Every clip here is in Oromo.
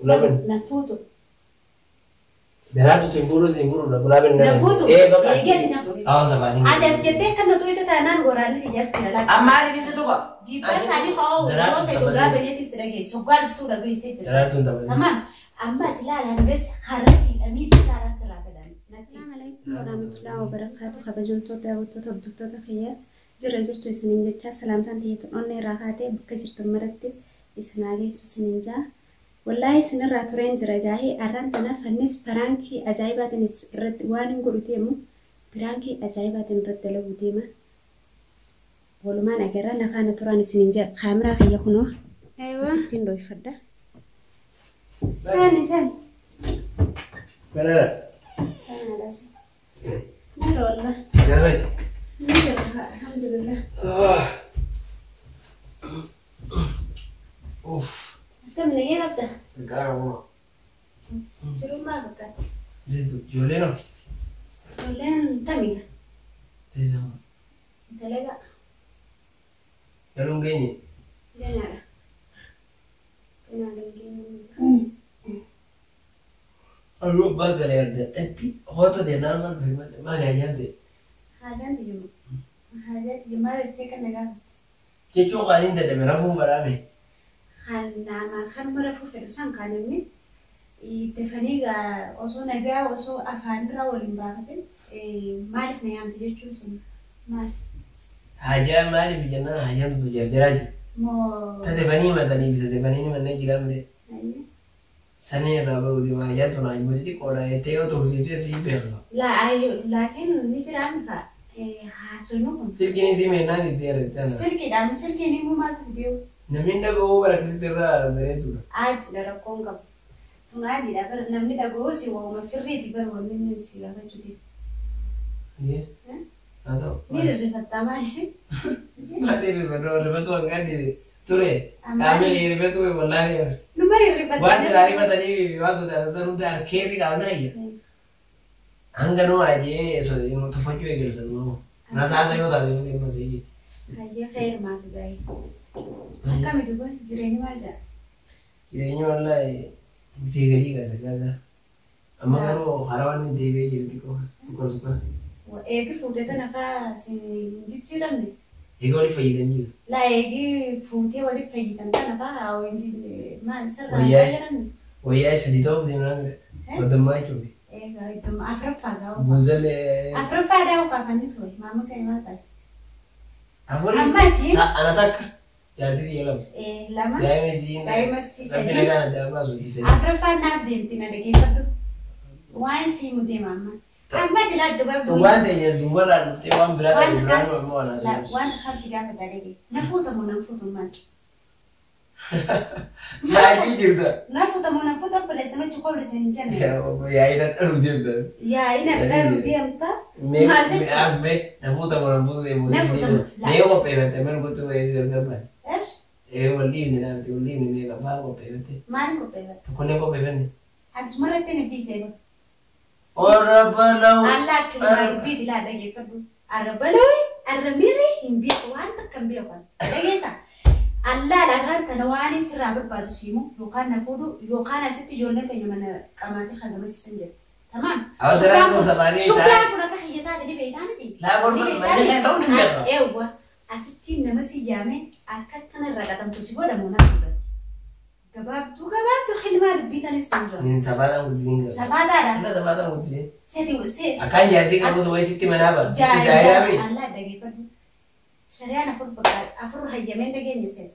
Ulaa bani. Na fuutu. Daraartu siin fuudhuu siin fuudhuudha. Ulaa bani. Na fuutu. Ee bakka. Eeyyati na fuutu. Hawaasa afaaniin. Ati as jettee kan na tuuyte taanaan waraanni kiyyaas jira laata. Amma maaliif isa tuqa? Jibbaa isaanii ho'oo Daraartu yoo fedhu ulaa baneetiin si dhageessu. Hoggaa dhuftuu dhageessee jira. Daraartuun taphatin. Tamaam. Amma ati ilaala hangas har'a siidhamii bishaaraan sirraa fedhan. Assalamu alaikum warahmatullahi wabarakatuh. Kabajamtoota daawwattoota hordoftoota kiyya jirra jirtu isiniin jechaa salaamtaan tiyya onnee irraa kaatee bakka jirtan maratti isin haa geessu isiniin jaa. Wallaahi isinirraa tureen jira gaahee arraan tana fannis piraankii ajaa'ibaatiin irratti waan hin godhu deemu piraankii ajaa'ibaatiin irratti dalaguu deema. Walumaan agarra nafaana turaan isiniin jaa kaameraa kiyya kunoo asittiin dhoofadha. Sani sani. Banaadha. Kanaadha. Jira wallah. Jaarraati. Ni jira alhamdulillah. Uff. Akkam nagee qabda? Gaara moo. Jiruun maal fakkaatti? Jeetu ijoolleen hoo? Ijoolleen tamiga. Teessuma. Dalagaa. Galuun geenye. Ganaadha. Ganaadha geenye. Aluu abbaa galee adda dhatti hoota ta'e naan maal fa'i maal haajaan ta'e. Haajaan diyyuma. Haajaan diyyuma maal jettee kan nagaa Jechuun qaaniin dadhabe rafuun badhaame. Kan nama kanuma rafuu fedhu san kan inni dafanii osoo nagaa osoo afaanirraa waliin baafatin maaliif na yaamte jechuun sun maal? Haajaan maaliif jennaan haajaan tutu jarjaraa jiru. Moo. Tatefanii himatanii fi tatefanii himannee jiraan bire. Sanii irraa baruu deema haajaan tun haajuma xixiqqoodha jettee yoo tursiiftee sii beektu. Laakiin ni jiraan kaa haasofnu kun. Silkiin isii meennaan itti ergite. Silkiidhaan silkiin immoo maaltu fidee? Namni dhaga'uu barakkisitti irraa bareedudha. Aajjidha rakkoon qabu. Tun aadiidha bara namni dhaga'uu si waama sirriitti bara wanni inni si gaafachuu deemu. Haa ta'u. Ni rirrifattaa maalisi? Maali rifatu rifatu hangaan ture. Qaamni rifatu wallaahi. Numa rirrifattaa. Waan silaa rifatanii fi waan sodaatan san hunda harkeeti qaamni hayya. Hanga numa ajee tuffachuu eegalsan moo. Rasaasa yoo taate yoo deemaa seejiiti. Hayyee xeer maaf gaa'e. Akkami duuba jireenyi maal jedha? Jireenyi wallaahi bitee galii kaasa kaasa. Amma garuu karaa waan deebi'ee jiru xiqqoo sukkar sukkar. Eegi fuutee tana faa hin jijjiiramne. Egaa waliif fayyidan jiru. Laa eegi fuutee waliif fayyidan tana faa maal sirraa Wayyaa. jedhamne. Wayyaa sadii ta'uuf deemaa jira. Wadammaa jechuudha. Egaa iddoo afuraffaa gaa'u. Buuzalee. Afuraffaa daa'u kaafannis wayi maama kan maal ta'e. Afurii. Amma achi. Ana takka. Jaartii biyya lama. Lama. Daa'ima isii. Daa'ima isii Rabbi sadii. nagaan adda baasu isii sadii. Afuraffaan naaf deemti na dhageeffadhu. Waan sii mutee maama. Amma ati laaddu baabdu. Waan ta'e duubarraa dhuftee waan biraa ta'e Waan duraan akkas ammoo waan haasa'u. waan akkas si gaafa dhagee. Na fuutamu na fuutu maal? Yaa'ii jirta. Na fuutamu na fuutu obboleessa nuti qobleessa hin jenne. Yaa'ii dhadhaluu deemta. Yaa'ii dhadhaluu deemta. Mee Maal jechuudha? mee na fuutamu na fuutu deemu. Na fuutamu. Mee qopheeffatte mana guutuu gargar baate. Eesh Ee wal dhiibne naamti wal dhiibne mee qabaa qopheeffatte. maal qopheeffatte? Tokkollee qopheeffanne. Ati sumarratti ni dhiisee ba. Warra bala'u. Allaa akka dubbiiti laa dhageeffadhu. Arra balawee arra mirri hin beeku waan takka hin beeku. Dhageessa. Allaa dharraan tana waan sirraa barbaadu siimu yookaan na fuudhu yookaan asitti ijoolleen keenya mana qamaatee kan gamasiisan jedhu. Tamaam. Hawaasa raasuu sabaanii Shukkaan kun akka kiyya taate ni beektaa miti. Laa gorfa manni kee ta'uu ni beekama. Eewwa asitti nama si yaame akka akkana irra qaxamtu si godhamu na fuudhatti. Gabaabduu gabaabduu xilmaa dubbii tanis sun jira. Niin sabaataan guddisiin gaba. Sabaataadha. Anna sabaataan guddisiin. Seti se. Akkaan jaartii qabus wayii sitti manaa ba'a. Sitti zaayiraa mi? Allah dhageeffadhu. Shari'aan afur bakka afur hayyamee dhageenye sen.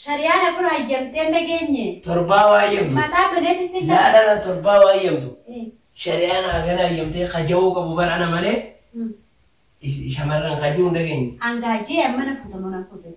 Shari'aan afur hayyamtee dhageenye. Torbaa waa hayyamtu. Mataa baneeti si Laa laa laa torbaa waa hayyamtu. Shari'aan hagana hayyamtee kaja'uu qabu bara ana malee shamarran kaja'uu hin dhageenye. Angaajee amma na fuutamu na fuute.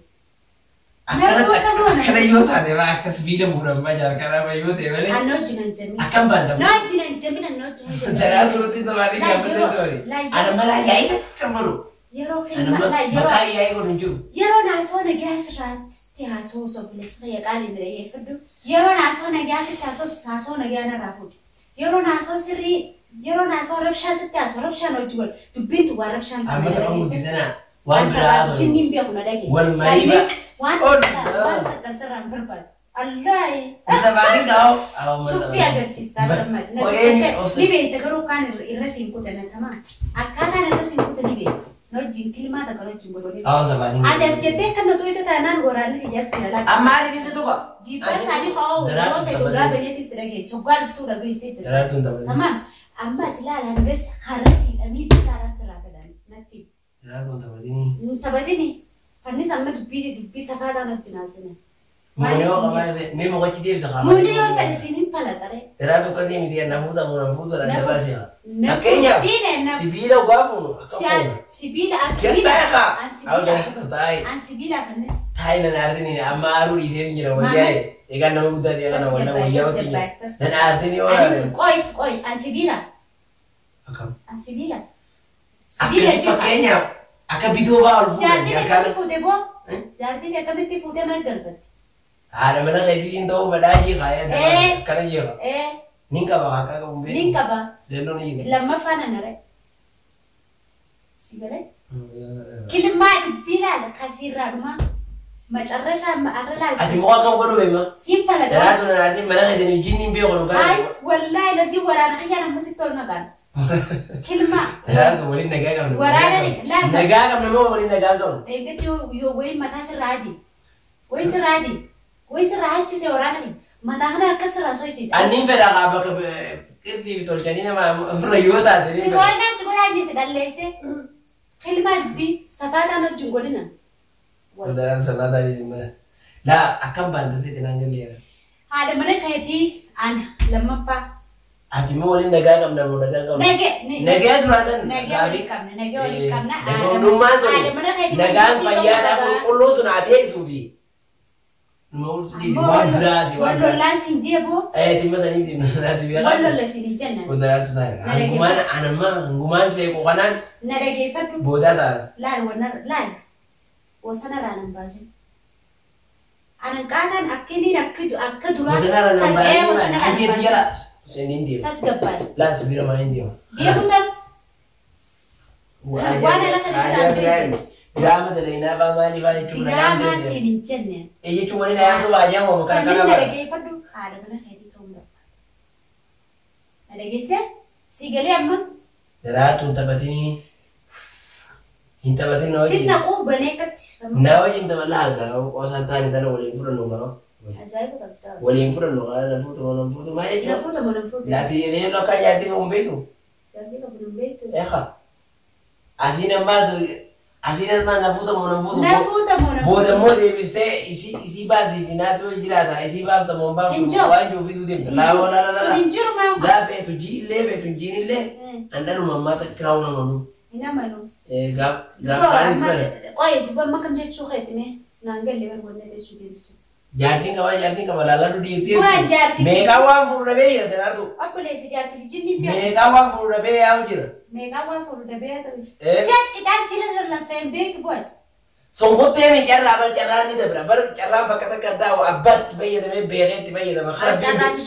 Akkana yoo taate baa akkas biila fuudhan baa jaarkaraa yoo ta'e malee Anna wajjin hin jemmin. akkam baantamu. Na wajjin hin jemmin anna wajjin hin jemmin. Daraa turutti tomaatii gaaffatee ture. Ana malaa yaa'ii takka godhu. Yeroo Ana kilma laa yeroo maqaa yaa'ii godhu hin jiru. yeroo naasoo nagaa sirraatti haasoo obboleessa kiyya qaaliin dhageeffadhu. Yeroo naasoo nagaa sitti haasoo haasoo nagaa narraa fuudhi. Yeroo naasoo sirrii yeroo naasoo rabshaa sitti haasoo rabshaan hojii godhu. Dubbiin tu waan rabshaan Amma tapha guddisanaa waan biraa haasoo. Jinniin beeku na dhagee. Wal marii Waan Ol- waan takka sirraan barbaadu. Allaahi. Taphatiin kaa'u. Tuffii agarsiistaa barmaadha. Ni beekta garuu kaan irra siin kutan tamaa. Akkaataan irra siin kutan ni beekta. Wajjin kilmaa takka wajjin godhanii. Awwa sabaatiin. Ati as jettee kan nuti hojjetu taanaan waraanni kiyyaas jira laata. Amma maaliif isa tuqa? Jibbaa isaanii ho'oo yoo ta'e dhugaa baneetiin si dhageessu. Hoggaa dhuftuu dhageessee jira. Daraartuun taphatiin. Tamam. Amma ati ilaala hangas harra siidhamii bishaaraan sirraa galan natti. Daraartuun taphatiin. Taphatini fannis amma dubbii safaataan wajjin haasofne. Mee mogochi deebisa qaama. Muunni yoo fedhe siiniin palaxare. Daraartuu akkasii miti na fuuta moo na fuuta dhaan dabaasee. Na Fakkeenyaaf fuusiine sibiila dhugaa fuunu akka fuunu. sibiila an Jettaa sibiila egaa. an Awwa sibiila daraartuu taayi. an sibiila fannis. Taayi nan aarsin amma aaruu dhiisee jira wayyaa egaa nama guddaa ta'e kana wayyaa wayyaa wajjin jira. Nan aarsin yoo Ani aarsin. qoy qoy an sibiila Akkam. an sibiila. Sibiila Akkasii jechuudha. fakkeenyaaf akka bitoo fa'aa ol fuudhan Jaartiin akkaan akkamitti fuute boo? Jaartiin akkamitti fuute mana galfatte? haadha mana keetiitiin ta'uu fedhaa jiiqa akkana jiiqa. Nin qaba akka qabu beeku. Nin qaba. Leelloon ni jira. Lammaffaan ana re. Si galee? Kilmaa dubbii laala kasiirraa dhumaa. Macarrashaa arra laala. Ati muka akkam godhu beema? Siin palaqa. Daraartuu nan aarsin mana keessaniif jinni hin beeku nu Ay gaara. wallaahi lazii waraana kiyyaan amma sitti ol naqaan. Kilmaa. Daraartuu waliin nagaa qabna. Waraana laala. Nagaa qabna moo waliin nagaa qabna? Eeggatti yoo wayi mataa sirraa adii. Wayi sirraa adii. Wayi sirraa achisee waraana kiyya. Mataa kana akkas sirraa soisiisa. Anniin fedha qaba bakka qirsiif tolchanii nama yoo taate ni fedha. Firoonnaan si godhaa inni si dhalleesse. Kilmaa dubbii safaataan wajjin godhina. Daraan salaataa jechuudha. Laa akkam baanta seeti naan galleera. Haadha mana keetii ana lammaffaa. Ati immoo waliin nagaa qabna moo nagaa qabna? Nagee. Nagaa duraa san. Nagee waliin qabna. Nagee waliin qabna. Nagaa sun Haadha mana keetii nagaan fayyaadhaa qulqulluu sun haa teessuuti. Nama ulfi waan biraasi waan Wal biraa. lollaan siin jeeboo. Timma saniiti naasi Wal beekaa. lolla siin hin jennan. Kun daraartu taa'e. Hangumaan anamma hangumaan seequ kanaan Na dhageeffadhu. boodaa ta'a. Laal wanna laal. Bosonarraa nan baasin. Anan qaataan akka inni akka duraa. Bosonarraa nan Saqee baasin. bosonarraa nan Hajeeti baasin. jala. Seenin deema. Tasgabbaadha. Laa sibiila maa hin deema. Deemuun tam. Waan ala kana Aadaa jiraan biraa diraama dalaginaa fa'aa maalii fa'aa jechuun nagaan Diraamaa teessee. siin hin jenne. Jechuun waliin ayyaamtu baay'ee moo kana Fannis kana na bara. dhageeffadhu. Haadha mana keetii ta'uu hin barbaadu. Na dhageessee? Si galee amma Daraartuun taphatinii hin taphatin na sin wajjin. naquu banee akkatti. Na wajjin taphalaa gaa qoosaan taane tana waliin fudhannu gaa. Ajaa'iba qabdaa. Waliin fudhannu gaa na fuutu na fuutu maal Na jechuudha. fuuta moo na fuutu? Laati leelloo akka jaartii qabu hin beektu. Jaartii qabu hin beektu. Eeqa. Asiin ammaas asiin ammaa na fuuta moo na fuutu. Na fuuta moo na fuutu? Booda immoo deebistee isii baasiiti naas wal jiraata isii baafta moo hin Hin baaftu jiru. waan jiru fiduu deemta. Laa laa laa Sun laa. hin jiru maa? Laa feetu jiillee feetu jiinillee andaluma ammaa takka raawwa namanu. Hin amanu. Gaafaanis bara. Qoye duba amma kam jechuu keeti mee? Naan galle barbaadne jechuu deemsu. Jaartiin qaba jaartiin qaba laalaa dhiirtii. Waan jaartii. Meeqaa waan fuudhu dhabee jira daraartu. Obboleessi jaartii fi jinni beeku. Meeqaa waan fuudhu dhabee yaa'u jira. Meeqaa waan fuudhu dhabee haa ta'u. Eh. Seet qixaan siila lallaffeen beektu bu'aati. Sonkottee mi carraa bar carraan ni dabra bar carraan bakka takka daa'u abbaatti fayyadamee beekee itti fayyadama.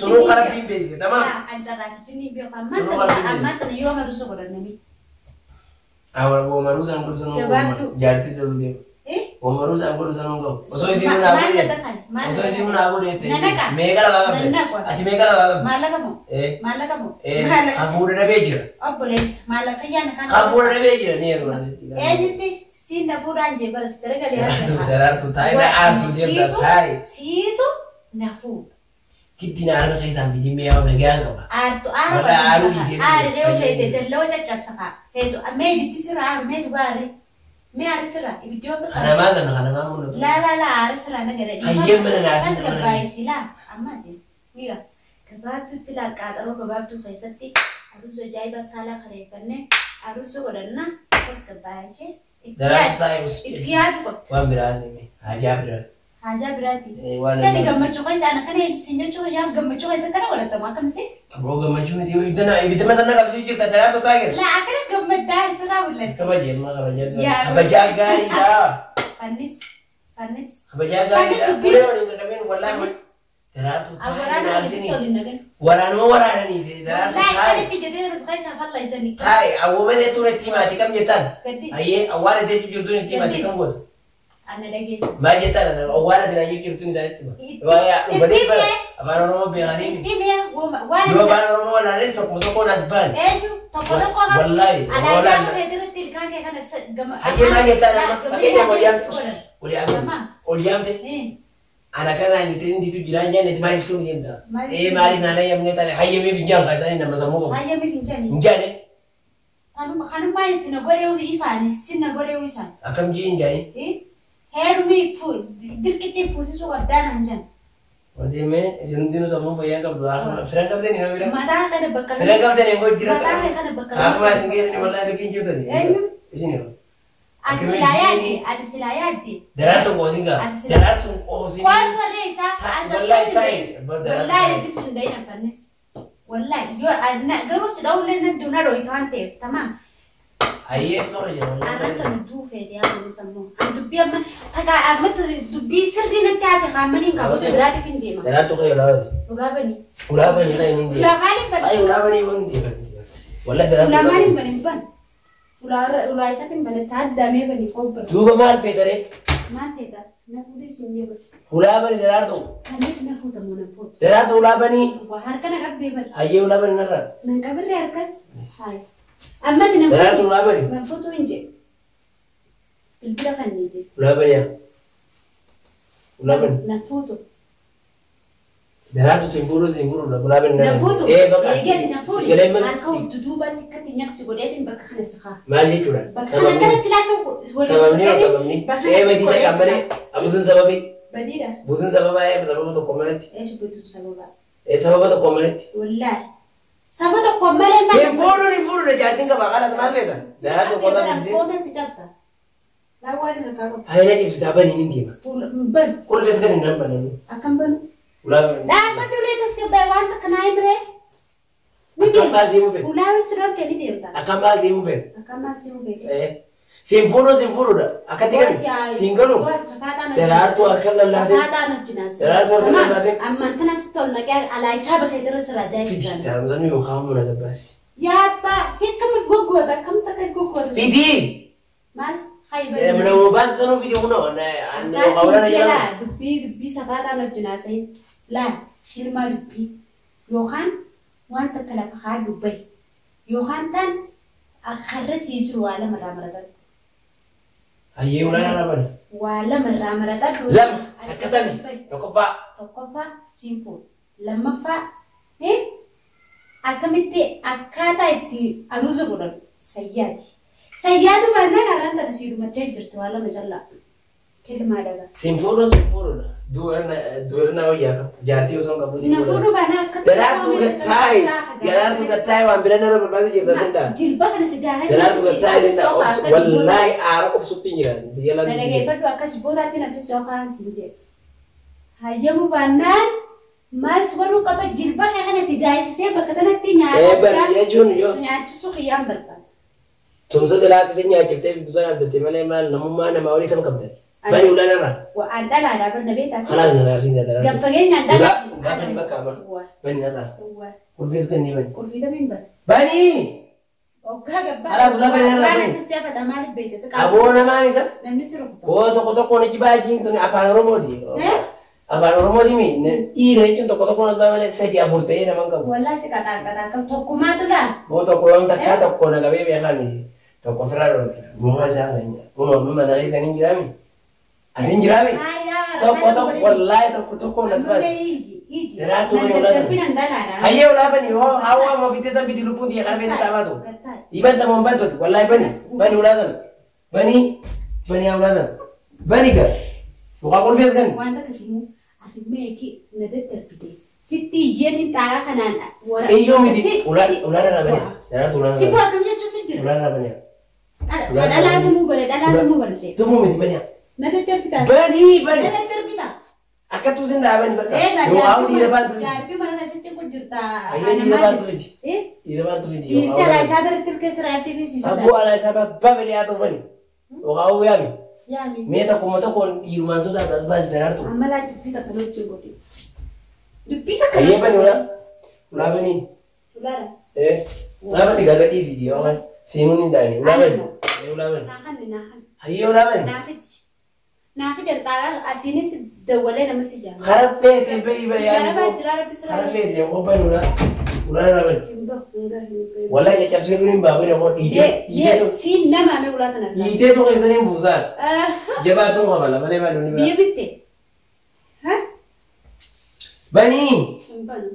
Sunuu karabbiin beeksise tamaam. An carraa fi jinni beeku. Sunuu karabbiin Ammaan tana yoo maruusa godhannami. Awwa oomaruu isaan godhu sanuu Gabaabduu. jaartii dabru deema. Eh? Oomaruu isaan godhu sanuu qabu. Osoo isiin naa Maal godhe. lafa kan? Maal Osoo lafa isiin kan? naa godhe ta'e. Nanaqa. Meeqa lafaa qabde? Nanaqa. Ati meeqa lafaa qabde? Maallaqa moo? Eh. Maallaqa moo? Eh. Maallaqa. Hafuudha dhabee jira. Obboleessa maallaqa yaana kana. Hafuudha dhabee jira ni yeroo asitti. Eenyutti siin na fuudhaan jee baras garagalee Daraartuu daraartuu taa'ee na aarsuu deemta taa'ee. Siitu na fuudha. Kitti na harka keessaan fidin mi'aawu nagaan qaba. Aartu aara Wala aaruu dhiisee aarri reewu fayyadame. feete dalloo caccabsa faa. Feetu mee ibiddi sirra aaru mee dhugaa aarri. Mee aarri sirra ibiddi yoo Kanamaa sana kanamaa mul'atu. Laa laa laa aarri sirra na gara Hayyee mana na aarsi Tas gabbaayisi laa ammaa jee. Mi'a gabaabduutti laa qaaxaroo gabaabduu keessatti aruusa ajaa'iba saalaa kareeffannee aruusa godhannaa tas gabbaayishee itti Daraartuu yaadu. taa'ee Itti yaadu qabda. waan biraa sime hajaa biraa. Haajaa biraati. Waan Sani gammachuu keessa ana kana siin jechuun yaa gammachuu keessa kana godhatamu akkamsi? Aboo gammachuu miti ibidda mataa na qabsiisuu jirta daraartuu taa'ee jira. Laa akkana gammaddaa sirraa mul'ata. Kabajee amma kabajaa Yaa. kabajaa gaariidha. Fannis fannis Kabajaa gaariidha. Fannis dubbii. Ulee waliin qaqqabeen wallaahi fannis daraartuu taa'ee awwaraana naarsinii. keessatti waliin nagan. Waraanuma waraananiiti daraartuu Wallaahi taa'ee. kanatti jedhee risqaa isaa falla isanii. Taa'ee awwaama jechuun itti himaati kam jettaan? Gaddis. Ayyee awwaala jechuun jirtuun itti himaati kam goota? Ana dhageessu. Maal jettaan waan ati naan jirtuun isaanitti hima. Dhufanii afaan Oromoo beekanii. Sitti mi'a waan Yoo afaan Oromoo wallaalee tokko tokkoon as ba'an. Eenyu tokko tokko Wallaahi. Alaa isaa feetirratti ilkaan kee kana gama. Hayyee maal jettaan amma fakkeenyaaf ol yaamte. Ana kanaan jettee intitu jiraan jaan itti maal jechuun deemta. Ee maaliif naan hayyamne taane hayyamiif hin jaan isaanii nama sammuu qabu. Hayyamiif hin jaani. Hin jaane. Kanummaa itti na godhee isaanii sin na godhee isaanii. Akkam jee hin jaani. Heerumii dirqitti fuusisuu qabdaa naan jaan. Wanti himee isin hundinuu sammuu fayyaa qabdu. Firan qabdanii nama bira. Mataa kana bakka. Firan qabdanii immoo jira. Mataa kana bakka. Akkuma isin keessanii wallaahi tokkiin jirtani. Eenyu? Isin yoo. Ati silaa yaadde. Ati silaa yaadde. Daraartuun qoosin gaa. Daraartuun qoosin. Qoos warree isaa. Wallaahi taa'e. Wallaahi zibsuun dhayin afannis. Wallaahi yoo garuu si dha'ullee nan duuna dhooyita waan ta'eef tamaam. Hayyee qaba jedhama. Arrata duu fedhe yaa sammuu. An dubbii amma takaa amma dubbii sirrii natti haase kaamanii hin qabu biraatiif hin deema. Daraartuu kee ulaa bani. Ulaa bani. Ulaa bani kan hin deema. Ulaa maaliif bani? Ay ulaa bani waan hin deema. Wallaahi daraartuu. Ulaa maaliif bani hin bani? Ulaa isaaf hin bane taaddaamee bani qobba. Duuba maal feetaree? Maal feeta? Na fuudhee siin jee bani. Ulaa bani daraartuu. Kanis na fuuta moo na fuuta? Daraartuu ulaa bani. Waa harka na qabdee bani. Hayyee ulaa bani narraa. Nan qabirree harka? Hayi. Ammati na Daraartuu ulaa bani. Na fuutuu hin jedhe. Bilbila kan ni jedhe. Ulaa bani yaa. Ulaa bani. Na fuutu. Daraartuu siin fuudhuu siin fuudhuu ulaa bani narraa. Na fuutu. Ee bakka. Eegee na fuudhi. Galee mana. Harka duduubatti akkatti nyaqsi godheetiin bakka kana si kaa. Maal jechuudha? Bakka kana akkanatti laafee Sababni yoo sababni. Ee badii takka malee abutuun sababi. Badiidha. Butuun sababa ee sababa tokko maletti. Eessu butuun sababa. Ee sababa tokko maletti. Wallaahi. Saba tokko malee maal. Hin fuudhu hin fuudhu jaartiin qaba kanas maal feeta? Daraartuu qotaa buusee. Koomeen si cabsa. Laawwan irra kaa'u. Hayina ibsitaa bani ni deema. Bani. Qulfees kan hin dambane. Akkam banu. Ulaa bani. Dhaabbadhu ree tasgabbaa'e waan takka naa himree. Ni Akkam maal siimuu feeta? Ulaa si dhorke ni deemta. Akkam maal siimuu feeta? Akkam maal siimuu feeta? Siin fuudhu siin fuudhuudha. Akkatti kan siin galu. Daraartuu harka lallaatee. Safaataan hojjinaas. Daraartuu harka lallaatee. Ammaan tana si tol naqee alaa isaa bakka irra sirraa daa'imsan. Saamsanii yookaan muna dabbaasi. Yaa abbaa si akkam goggoota akkam takka goggoota. Fidii. Maal? Mana mobaan sanuu fidii kunoo. Akkasii dubbii dubbii safaataan hojjinaas laal hirmaa dubbii yookaan waan takka lafa haa dubbayi yookaan taan har'a sii jiru waa lama irraa maratadhu. Hayyee ulaa irraa bani. Waa lama irraa maratadhu. Lama takka tami tokkoffaa. Tokkoffaa siin fuudhu lammaffaa akkamitti akkaataa itti aruuza godhan sayyaati. Sayyaatu baannaan har'aan tana sii dhumattee jirtu waa lama jallaa. Kilmaa dhagaa. Siin fuudhu siin fuudhuudha. Dubarri wayyaa qabu. Jaartii osoo hin qabu. Na fuudhu baanaan akka. Daraartuu gattaayi. Daraartuu gattaayi waan bira narra barbaadu jirta sindaa. Jilba kana si daa'ee. Daraartuu gattaayi sindaa. Wallaahi aara obsutti hin jiran. Na dhageeffadhu akka jibbootaatti na sissi yookaan siin jedhe. Hayyamuu baannaan maal si godhuu qaba jilba kana si daa'isisee bakka kanatti nyaata. Jechuun yoo. Nyaachisuu xiyyaan barbaada. Tumsa silaa akkasii nyaachiftee fiduu sana abdatte malee maal namummaa namaa olii tam qabdati. Bani ulaa narraa. Waan dhalaadhaa barna beektaa. Kalaas na raarsiin gaazexaa. Gaffageenyaan dhalaa. Ulaa bani bakka amma. Bani narraa. Qulfees kan ni bani. Qulfii kamiin bani? Bani! Oggaa gabbaa. Kalaas ulaa bani narraa. Waan asii si'afata maaliif beekte? Aboo namaa isa. Namni si rukuta. Boo tokko tokkoon iji baay'een sun afaan Oromooti. Afaan Oromooti mi dhiira jechuun tokko tokkoon as malee sadii afur ta'ee nama hin qabu. Wallaa si qaxaan qaxaan qabu tokkummaatu laa. Boo tokko waan takkaa tokko na qabee beekami. Tokko ofirraa dhorkina. Muka isaa keenya. Muma mataa keessan hin jiraami. Asin jiraami. Tokko tokko wallaahi tokko tokko nas baase. Daraartuu bani ulaa bani. Hayyee ulaa bani hoo hawwa amma ofitti san biti lubbuun xiyya qarfee sitti habaatu. Dhiban tama hin bantu wallaahi bani bani ulaa sana. Bani bani haa ulaa sana. Bani gar. Muka qulfees kan. Waan takka simu ati meeki na daddarbite. Sitti ijjeetiin xaaraa kanaan wara. Iyyuu miti ulaa ulaa irraa bani. Daraartuu ulaa irraa bani. Sibu akkam jechuun si jira. Ulaa irraa bani. Dhalaa tumuu bare dhalaa tumuu bare. Tumuu miti bani. Na daddarbita. Bani bani. Na daddarbita. Akka tuusin dhaabani bakka. Yoo hawu dhiira baantu fiti. Jaartii mana keessatti kun jirta. Hayyee dhiira baantu fiti. Dhiira baantu fiti. Dhiirti alaa isaa biratti ilkee raabtii fi siisuudha. Abboo alaa isaa babbaa fedhee haa ta'u bani. Yoo hawu yaami. Yaami. Mee tokkuma tokkoon dhiirumaan sodaatu as baasi daraartu. Amma laa dubbii takka wajjin godhi. Dubbii takka. Hayyee bani ulaa. Ulaa bani. Ulaadha. Ulaa bani gaaga dhiisiti yookaan siinuun hin daa'ime. Ulaa bani. Ulaa bani. Naakanni naakanni. Hayyee ulaa bani. Naafichi. Naa fidan xaaraa asiinis dawwalee nama si jaama. Kara feete bahi bahi. Garabaa jira rabbi sirraa. Kara feete qophii nula. Ulaa irra bahi. Hin bahu hin gahu hin bahu. Wallahi caccabsee kun hin baafne koo dhiitee. Dhiitee Siin nama ame ulaa kana. dhiitee tokko keessan hin buusaan. Jabaatuun qabala malee maal inni Biyya biraa. bitte. Banii. Hin banu.